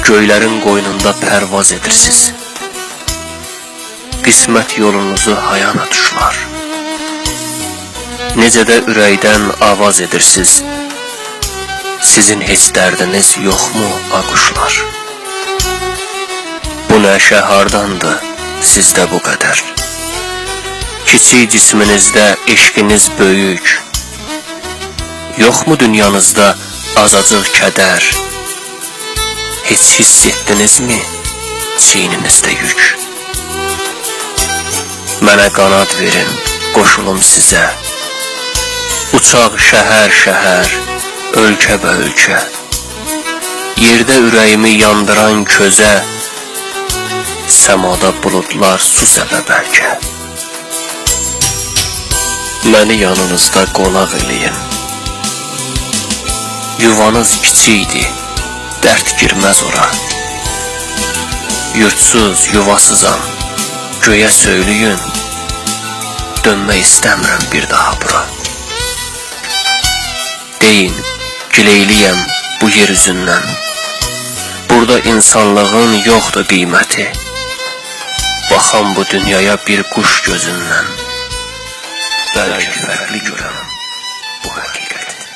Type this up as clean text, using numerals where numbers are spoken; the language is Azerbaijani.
Göylərin qoynunda pərvaz edirsiz. Qismət yolunuzu hayana tuşlar. Necə də ürəkdən avaz edirsiz. Sizin heç dərdiniz yoxmu, aquşlar? Bu nəşə hardandır sizdə bu qədər? Kiçik cisminizdə eşqiniz böyük. Yoxmu dünyanızda azacıq kədər? Heç hiss etdinizmi çiyninizdə yük? Mənə qanad verin, qoşulum sizə. Uçaq şəhər-şəhər, ölkə bə ölkə. Yerdə ürəyimi yandıran közə, səmada buludlar su səbə bəlkə. Məni yanınızda qonaq eləyin. Yuvanız kiçikdir, dərd girməz ora. Yurdsuz, yuvasızam, göyə söyləyin, dönmək istəmirəm bir daha bura. Deyin, gileyliyəm bu yer üzündən. Burada insanlığın yoxdur qiyməti. Baxan bu dünyaya bir quş gözündən. Bəlkə fərqli görəm bu həqiqəti.